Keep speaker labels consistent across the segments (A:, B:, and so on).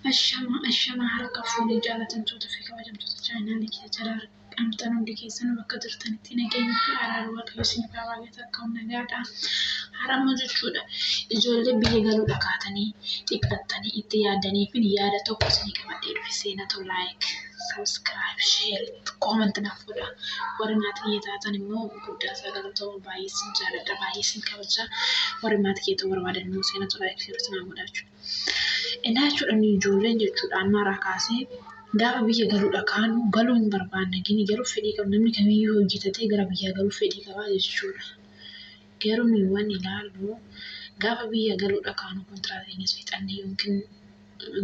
A: Ashama ashama harka fuunee jaalatamtoota fi kabajamtoota chaanaalii keessa jala argamtan hundi keessanuu bakka jirtanitti nageenyi fi araarri waaqayyo isiniif haa baay'atu akkam nagaadha. Harama jechuudha. Ijoollee biyya galuudha kaatanii dhiphattanii itti yaadanii fi yaada tokko isinii qabadhee dhufe seenatu like, subscribe, share, comment naaf godha. Warri maatii kiyya taatan immoo guddaa isaa galatooma baay'ee isin jaaladha baay'ee isin kabaja. Warri maatii kiyya ta'uu barbaadan immoo seenatu like, share naaf godha jechuudha. Innaa jechuudha inni ijoolleen jechuudha ammarraa kaasee gaafa biyya galuudha kaanu galuu hin barbaanne gini garuu fedhii qabu namni kamiyyuu hojjetatee gara biyyaa galuu fedhii qabaa jechuudha. Garuu nuyi waan ilaallu gaafa biyya galuudha kaanu kontiraata keenyas fixannee yookiin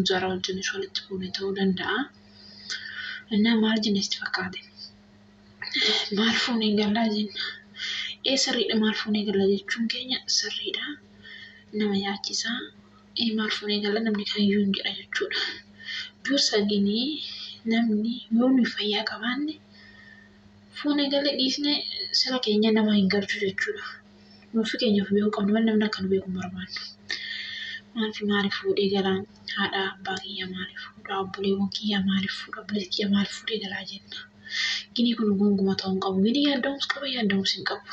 A: jara wajjinis walitti buune ta'uu danda'a. Innaa maal jenne sitti fakkaate? Maal fuunee gallaa jenna? Ee sirriidha maal fuunee galla jechuun keenya sirriidha. Nama yaachisaa. Ee maal fuunee galla namni kamiyyuu hin jedha jechuudha. Dursa ginii namni yoo nuyi fayyaa qabaanne fuunee galee dhiisnee sira keenya nama hin galchu jechuudha. Nuufi keenya of beekuu qabna malee namni akka nu beeku hin barbaannu. Maaliif maaliif fuudhee galaa haadha abbaa kiyya maaliif fuudhaa obboleewwan kiyya maaliif fuudha obboleessi kiyya maaliif fuudhee galaa jenna. Ginii kun gonguma ta'uu hin qabu. Ginii yaaddamus qaba yaaddamus hin qabu.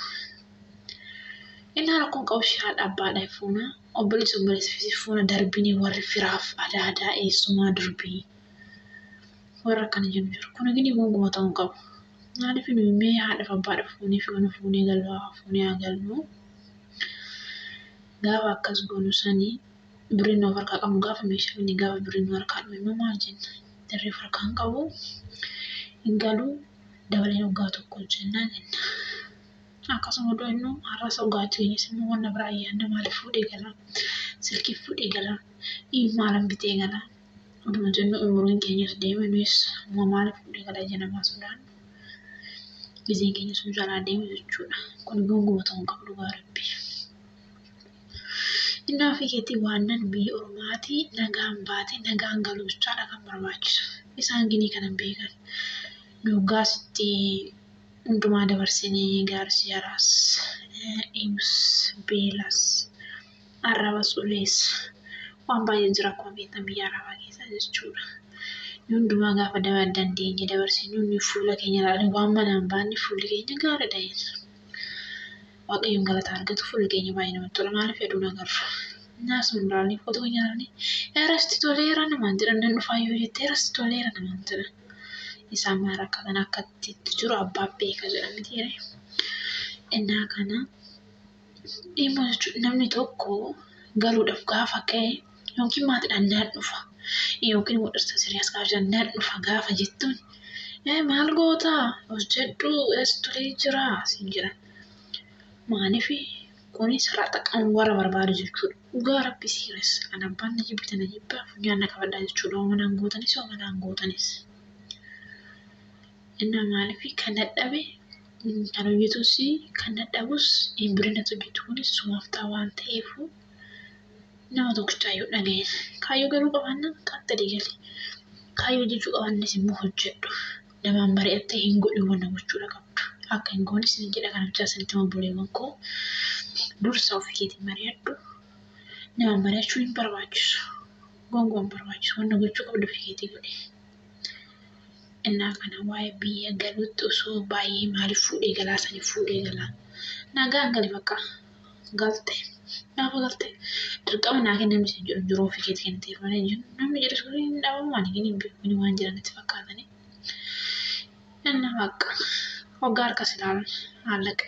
A: Inni rakkoon qabu ishee haadha abbaadha fuuna obboleessi obboleessi fuuna darbinii warri firaaf adaadaa eessumaa durbii warra akkana jennu jiru. Kun ginii gonguma ta'uu hin qabu. Maaliif nuyi mee haadhaaf abbaadha fuunee fi waan fuunee galuu fuunee haa gallu. Gaafa akkas goonu sanii birrii nu harkaa qabnu gaafa meeshaa binne gaafa birrii nu harkaa dhume immoo maal jenna? Dirree harkaa hin qabu hin galuu dabaleen waggaa tokko hojjennaa jenna. Akkasuma odoo inni har'as waggaa keenyas immoo wanna biraa ayyaanna maaliif fuudhee galaa? Silkii fuudhee galaa? Maalan bitee galaa? Oduma jennu umuriin keenyas deeme nuyis immoo maaliif fuudhee galaa ija namaa sodaannu? Gizeen keenya sun jalaa deeme jechuudha. Kun gonguma ta'uu hin qabu dhugaa rabbi. Inni ofii keetii waan biyya ormaatii nagaan baate nagaan galuu jechaadha kan barbaachisu. Isaan ginii kana hin beekan. Nuuggaasitti hundumaa dabarsinee gaarsi yaraas, dhiibus, beelas, arrabas, ulees waan baay'ee jira akkuma beektan biyya arabaa keessa jechuudha. Nu hundumaa gaafa dandeenye dabarsinu nu fuula keenya ilaalanii waan manaan baanne fuulli keenya gaariidha. Waaqayyoon galata argatu fuulli keenya baay'ee namatti tola maaliif aduun agarru. Naasuma ilaalanii footoo keenya ilaalanii erasti toleera namaan jedhan nan dhufaa yoo jette erasti toleera namaan jedhan. Isaan maal rakkatan akka itti jiru abbaan beeka jedha miti Innaa kana dhimma jechuun namni tokko galuudhaaf gaafa ka'e yookiin maatiidhaan naan dhufa yookiin immoo dhirsa siriyaas gaafa jedhan naan dhufa gaafa jettuun maal gootaa hojjedhu as tolee jira siin jedhan. Maaliif kuni sirraa xaqqamu warra barbaadu jechuudha. Dhugaa rabbi siires kan abbaan na jibbita na jibbaa funyaan na qabadhaa jechuudha. Oma naan gootanis oma naan gootanis. Innaa maaliif kan dadhabe kan hojjetus kan dadhabus hin hojjetu kunis sumaaf ta'a waan ta'eef nama tokkichaa yoo dhaga'e kaayyoo galuu qabaannaan qaxxalii gali. Kaayyoo hojjechuu qabaannis immoo hojjedhu. Namaan mari'attee hin godhin wanna gochuudha qabdu. Akka hin goones isin jedha kana bichaa isinitti obboleewwan koo dursa ofii keetiin mari'adhu. Namaan mari'achuun hin barbaachisu. Gongoon barbaachisu wanna gochuu qabdu ofii keetii godhi. Innaa kana waa'ee biyya galuutti osoo baay'ee maaliif fuudhee galaa sanii fuudhee galaa. Nagaan gali bakka galte. Gaafa galte dirqama naa kennamni isin jedhu jiru ofii keetii kenniteef malee hin jiru. Namni jedhu sun hin dhabamu ani gini hin beeku gini waan jiran itti fakkaatanii. Innaa bakka waggaa harkas ilaalan maallaqa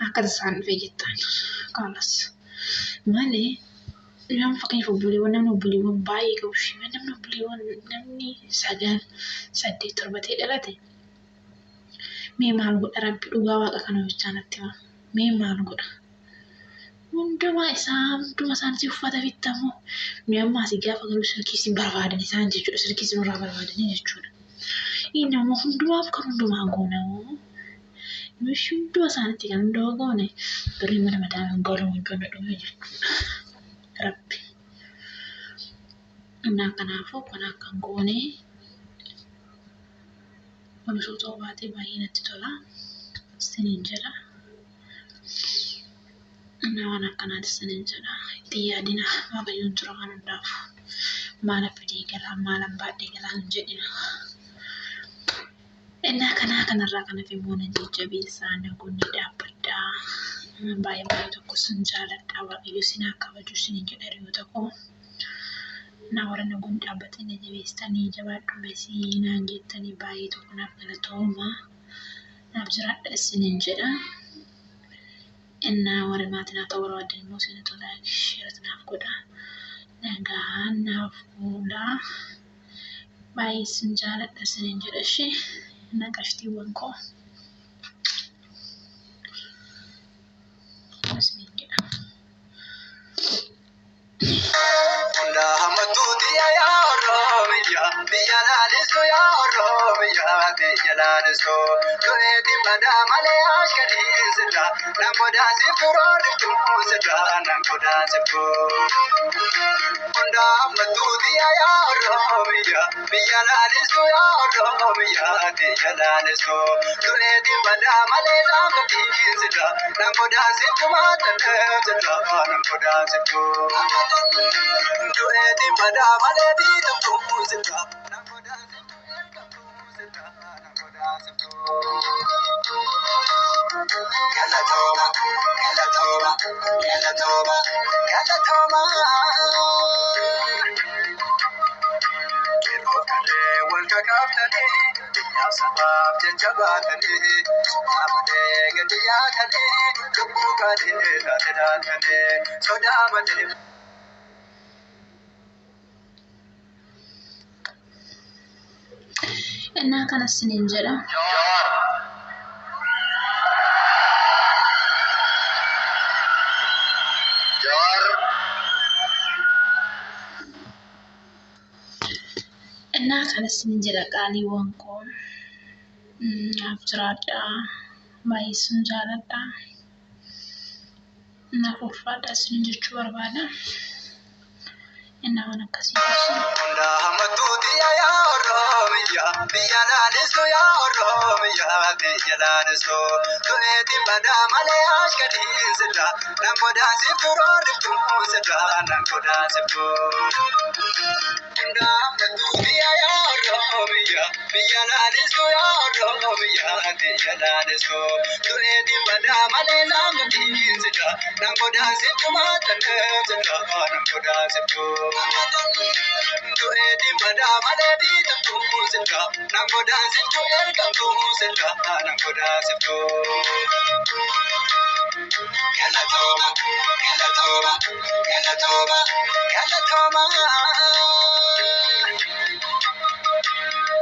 A: akka tasaan dhufe jettaan kaalas malee nama fakkeenyaaf obboleewwan namni obboleewwan baay'ee qabu shima namni obboleewwan namni 9 8 7 ta'e dhalate mee maal godha rabbi dhugaa waaqa kana hojjechaa natti hima mee maal godha hundumaa isaa hunduma isaanitti uffata bittamoo nu amma asii gaafa galu silkii isin barbaadan isaan jechuudha silkii isin irraa barbaadanii jechuudha. Inni ammoo hundumaaf kan hundumaa goonamoo nuyi hunduma isaanitti kan hundumaa goone birrii mana madaala galuu hojjanna dhume jechuudha. Rabbi. Innaa kanaafuu kun akkan goone kun osoo ta'uu baatee baay'ee natti tola. Isiniin jedha. Innaa waan akkanaati isiniin jedha. Itti yaadina waaqayyoon jira waan hundaaf. Maala fidee galaa maalan baadhee galaa hin jedhina. Innaa kanaa kanarraa kan hafe immoo na jajjabeessaa na goonni dhaabbadhaa. Baay'ee baay'ee tokko sin jaaladha. Waaqayyo sin haa kabaju sinin jedha hiriyoota koo. Na warra na goonni dhaabbatanii na jabeessitanii jabaadhu mesii naan jettanii baay'ee tokko naaf galatooma. Naaf jiraadha isiniin jedha. Innaa warri maatii naa ta'uu barbaadan immoo isintu like share naaf godha. Nagaa naaf oolaa. Baay'ee isin jaaladha isiniin jedha ishee. Innaa qashtiiwwan koo. Isiniin jedha.
B: Hunda hammattuuti yaa Oromiyaa, biyya laalisu yaa Oromiyaa, biyya laalisu. Dureetiin badaa malee ashkariin sirra, nan godaasiftu roorriftuu sirra, nan godaasiftu. Hunda hammattuuti yaa Oromiyaa, biyya laalisu yaa Oromiyaa, biyya laalisu. Dureetiin badaa malee saamfatiin sirra, nan godaasiftu maatanee sirra, nan godaasiftu. Dureetiin badaa malee biitamtuu sirra, nan godaasiftu ergamtuu sirra, nan godaasiftu. Galatooma, galatooma, galatooma, galatooma. Yeroo kalee wal kakaaftanii, biyyaaf sabaaf jecha baatanii, sodaa malee gadi yaatanii, lubbuu kalee taate laatanii, sodaa malee.
A: Innaa kana isiniin jedha.
B: Jawaar. Jawaar.
A: Innaa kana isiniin jedha qaaliiwwan koo. Naaf jiraadhaa. Baay'ee isin jaaladha. Naaf ulfaadha isiniin jechuu barbaada. Innaa waan akkasii ibsu.
B: Hunda hammattuuti yaa Oromiyaa, biyya laalisu yaa Oromiyaa, biyya laalisu. Dureetiin badaa malee ashkariin sirra, nan godaasiftu roorriftuu sirra, nan godaasiftu. Hunda hammattuuti yaa Oromiyaa, biyya laalisu yaa Oromiyaa, biyya laalisu. Dureetiin badaa malee saamfatiin sirra, nan godaasiftu maatanee sirra, nan godaasiftu. Dureetiin badaa malee biitamtuu sirra, nan godaasiftu ergamtuu sirra, nan godaasiftu. Galatooma, galatooma, galatooma, galatooma.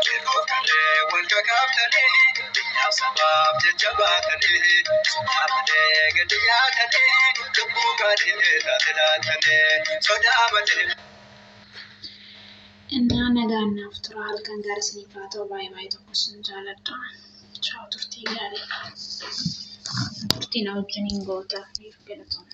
B: Yeroo kalee wal kakaaftanii, biyyaaf sabaaf jecha baatanii, sodaa malee gadi yaatanii, lubbuu kalee taate laatanii, sodaa malee.
A: Innaa nagaan naaf tura halkan gaarii isiniif haa ta'u baay'ee baay'ee tokko isin jaaladha. Ciao turtii gaarii. Turtii na wajjiniin goota. Galatooma.